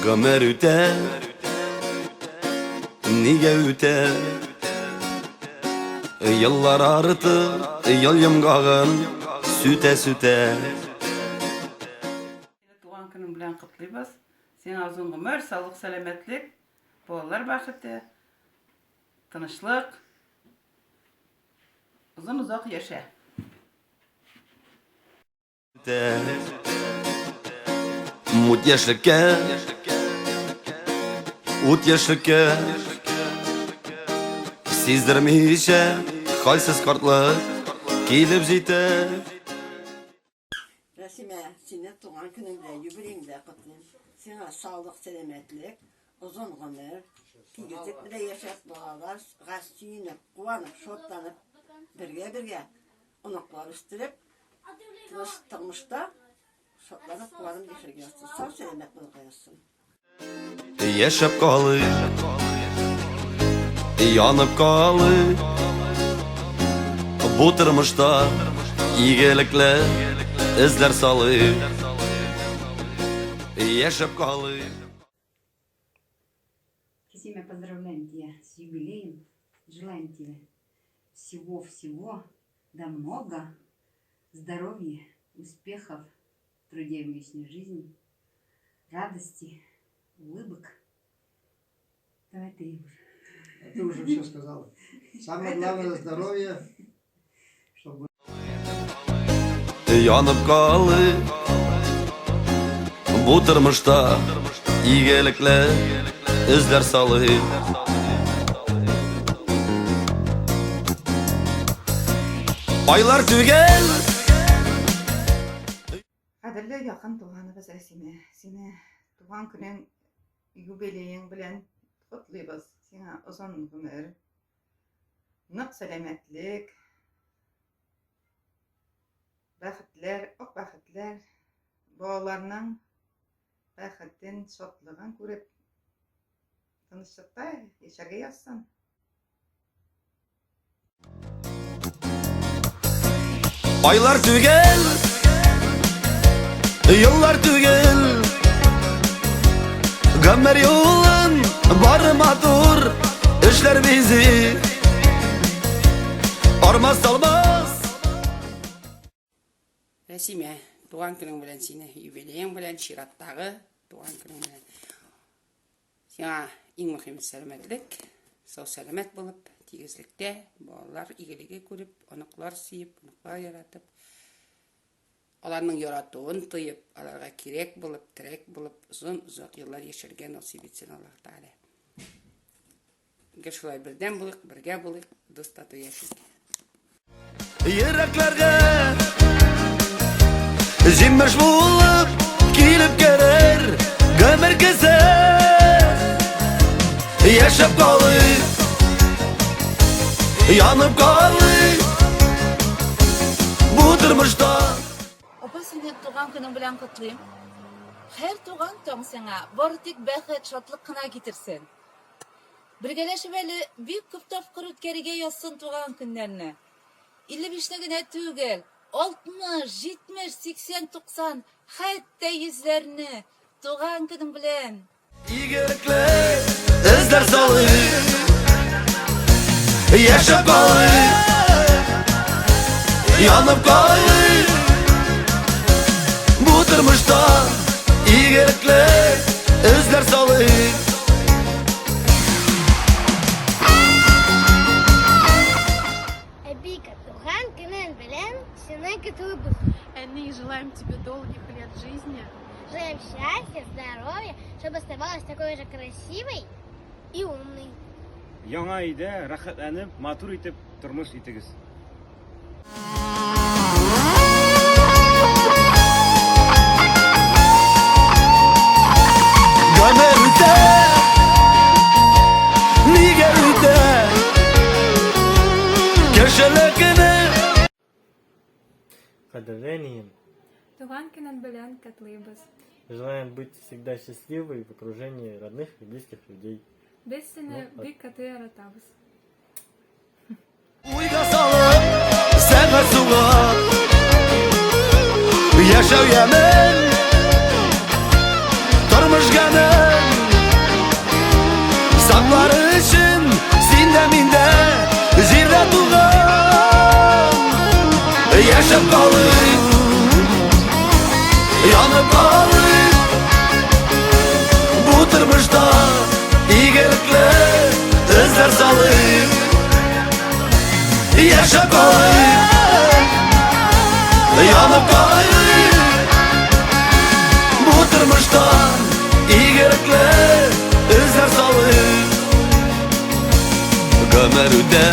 Гомер үтә, нигә үтә? Еллар арты, ел йомгагын сүтә-сүтә. Сине туган көнең белән котлыйбыз. Сиңа озын гомер, саулык, сәламәтлек, балалар бәхете, тынычлык. Озын-озак яшә. Мут яшьлеккә, ут яшьлеккә Сиздермичә, хәлсез картлык килеп җитә. Рәсимә, сине туган көнең белән, юбилеең белән котлыйм. Сиңа саулык, сәламәтлек, озын гомер, тигезлек белән яшәп, балаларга сөенеп, куанып, шатланып, бергә-бергә оныклар үстереп, тыныч тормышта шатланып, куанып яшәргә язсын. Сау сәламәт булырга язсын. Яшәп калыйк, янып калыйк. Бу тормышта игелекле эзләр салыйк. Яшәп калыйк. Кисимя, поздравляем тебя с юбилеем. Желаем тебе всего-всего, да много здоровья, успехов в труде в личной жизни, радости, улыбок. Давай ты уже. Ты уже все сказала. Самое главное здоровье, чтобы Янып калыйк Бу тормышта игелекле эзләр салыйк. Айлар түгел. Кадерле якын туганыбыз Рәсимә, сине туган көнең, юбилеең белән котлыйбыз. Сиңа озын гомер, нык сәламәтлек, бәхетләр, ак бәхетләр, балаларның бәхетен, шатлыгын күреп, тынычлыкта яшәргә язсын. Айлар түгел, еллар түгел, гомер юлын бар матур эшләр бизи. Армас талмас. Рәсимә, туган көнең белән сине, юбилеең белән, чираттагы туган көнең белән. Сиңа иң мөһиме сәламәтлек, сау-сәламәт булып, тигезлектә, балалар игелеге күреп, оныклар сөеп, оныклар яратып, аларның яратуын тоеп, аларга кирәк булып, терәк булып, озын-озак еллар яшәргә насыйп итсен Аллаһ Тәгалә. Гел шулай бердәм булыйк, бергә булыйк, дус тату яшик. Йөрәкләргә җимеш булып килеп керер гомер кесә. Яшәп калыйк, янып калыйк бу тормышта. Апа, сине туган көнең белән котлыйм. Һәр туган таң сиңа бары тик бәхет, шатлык кына китерсен. Бергәләшеп әле бик күп тапкыр үткәрергә язсын туган көннәрне. 55 не генә түгел, 60, 70, 80, 90, хәтта йөзләрне! Туган көнең белән! Игелекле эзләр салыйк, яшәп калыйк, янып калыйк. Бу тормышта игелекле эзләр салыйк. Эбика, туган көнең белән сине котлыйбыз. Әни, желаем тебе долгих лет жизни. Желаем счастья, здоровья, чтобы оставалась такой же красивой и умной. Яңа өйдә рәхәтләнеп, матур итеп тормыш итегез. Гомер үтә, нигә үтә? Кешелекне Кадерле әнием, Туган көнең белән котлыйбыз. Желаем быть всегда счастливой в окружении родных и близких людей. Без сине бик каты яратабыз. Уйга салып, сәгать суга Яшәү ямен, тормыш гаме. Янып калыйк. Бу тормышта игелекле эзләр салыйк. Яшәп калыйк, янып калыйк. Бу тормышта игелекле эзләр салыйк. Гомер үтә,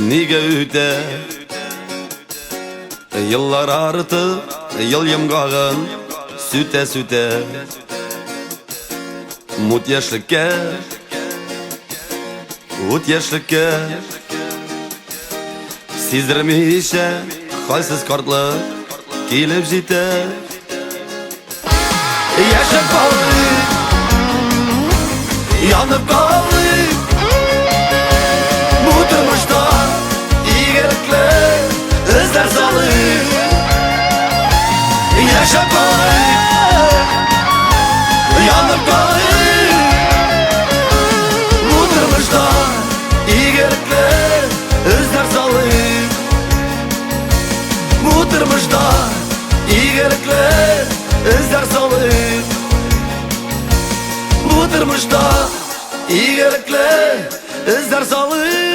нигә үтә? Еллар арты, ел йомгагын сүтә-сүтә. Мут яшьлеккә, ут яшьлеккә. Сиздермичә, хәлсез картлык килеп җитә. Яшәп калыйк, янып калыйк. Бу тормышта игелекле эзләр салыйк. Яшәп калыйк, янып калыйк. Бу тормышта игелекле эзләр салыйк. Бу тормышта игелекле эзләр салыйк. Бу тормышта игелекле эзләр салыйк.